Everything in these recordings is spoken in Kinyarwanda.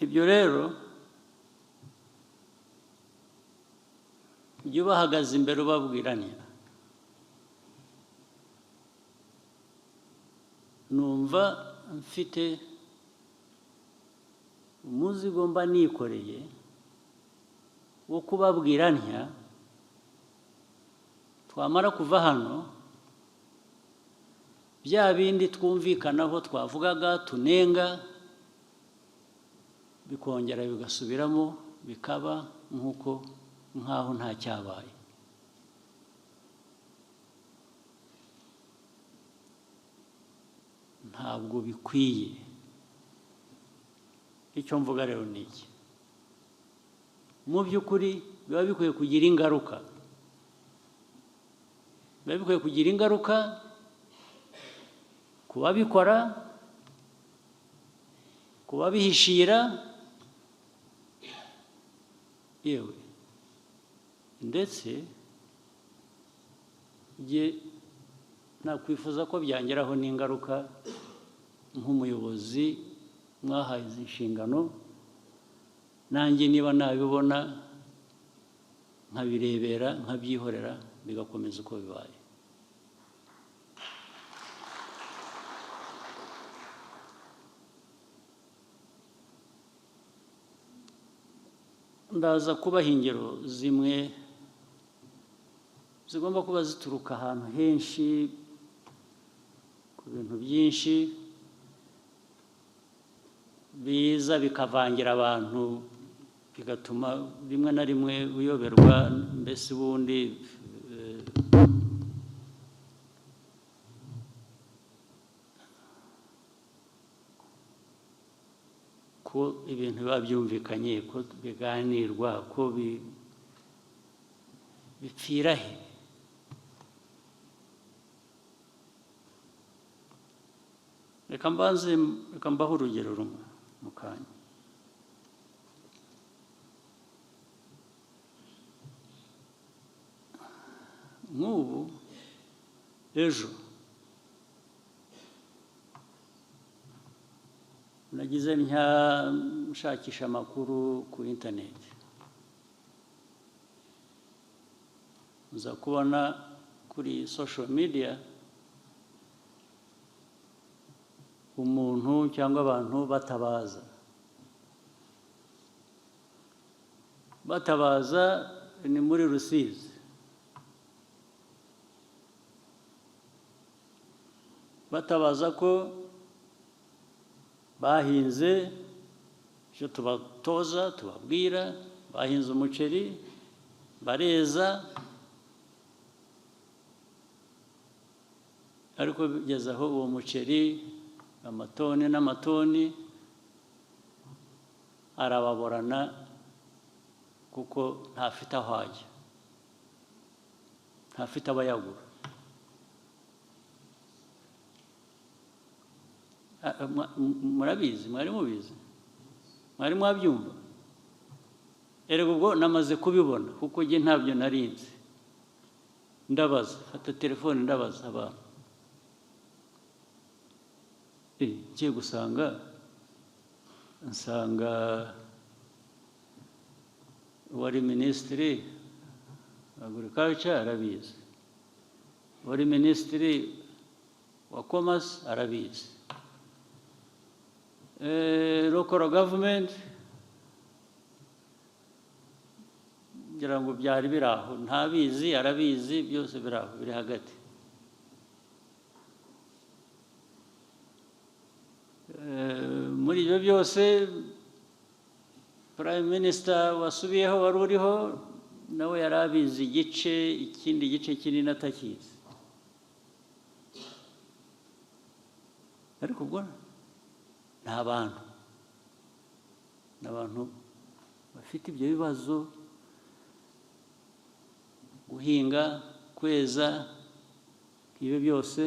Ibyo rero jya ubahagaze imbere ubabwira nti: "Numva mfite umuzigo mba nikoreye wo kubabwira ntya, twamara kuva hano, bya bindi twumvikanaho, twavugaga, tunenga, bikongera bigasubiramo, bikaba nk'uko nk'aho nta cyabaye." Ntabwo bikwiye. Icyo mvuga rero ni iki: mu by'ukuri biba bikwiye kugira ingaruka, biba bikwiye kugira ingaruka ku babikora, ku babihishira, yewe ndetse jye nakwifuza ko byangeraho n'ingaruka nk'umuyobozi mwahaye izi nshingano, nanjye niba nabibona nkabirebera, nkabyihorera, bigakomeza uko bibaye. Ndaza kubaha ingero zimwe zigomba kuba zituruka ahantu henshi, ku bintu byinshi biza bikavangira abantu, bigatuma rimwe na rimwe uyoberwa mbese ubundi ko ibintu biba byumvikanye, ko biganirwa, ko bipfira he? Reka mbanze, reka mbahe urugero rumwe mu kanya. Nk'ubu ejo nagize ntya nshakisha amakuru ku interineti, nza kubona kuri social media umuntu cyangwa abantu batabaza, batabaza. Ni muri Rusizi, batabaza ko bahinze icyo tubatoza, tubabwira, bahinze umuceri bareza, ariko bigeze aho uwo muceri, amatoni n'amatoni, arababorana kuko ntafite aho ajya, ntafite abayagura. Murabizi, mwari mubizi, mwari mwabyumva. Erega ubwo namaze kubibona, kuko njye ntabyo narinzi. Ndabaza, fata telefone ndabaza abantu. Ngiye gusanga, nsanga uwari minisitiri agriculture arabizi, uwari minisitiri wa commerce arabizi, local government ngira ngo byari biri aho, ntabizi, arabizi, byose biri aho, biri hagati. Muri ibyo byose, prime minister wasubiyeho, wari uriho, nawe yari abizi igice, ikindi gice kinini atakizi. Ariko ubwo ni abantu bafite ibyo bibazo: guhinga, kweza, ibyo byose.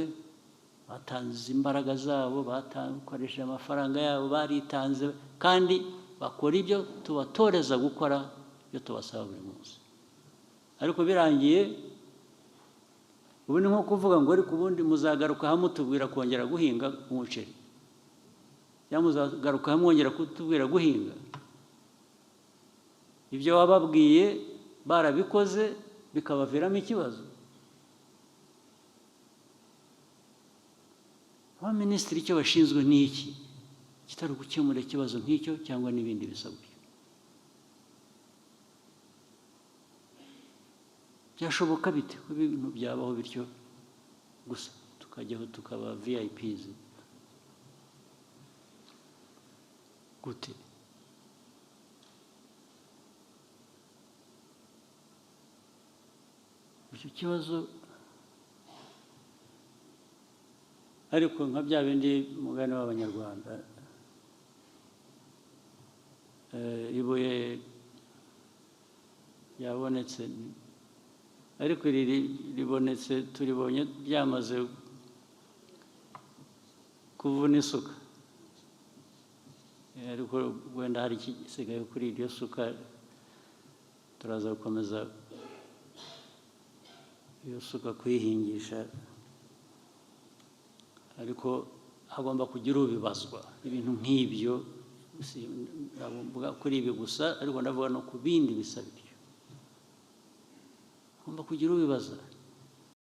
Batanze imbaraga zabo, bakoresheje amafaranga yabo, baritanze, kandi bakora ibyo tubatoreza gukora, ibyo tubasaba buri munsi. Ariko birangiye ubu ni nko kuvuga ngo: "Ariko ubundi muzagaruka hamwe mutubwira kongera guhinga umuceri." Cyangwa muzagaruka mwongera kutubwira guhinga ibyo wababwiye, barabikoze bikabaviramo ikibazo? Abaminisitiri icyo bashinzwe ni iki kitari gukemura ikibazo nk'icyo cyangwa n'ibindi bisabwa? Byashoboka bite ko ibintu byabaho bityo gusa, tukajyaho tukaba VIPs gute? Icyo kibazo ariko nka bya bindi, mugani w'Abanyarwanda, ibuye ryabonetse, ariko iri ribonetse turibonye ryamaze kuvuna isuka. Ariko wenda hari igisigaye kuri iryo suka, turaza gukomeza iyo suka kuyihingisha, ariko hagomba kugira ubibazwa. Ibintu nk'ibyo, ntabwo mvuga kuri ibi gusa, ariko ndavuga no ku bindi bisa bityo, hagomba kugira ubibaza.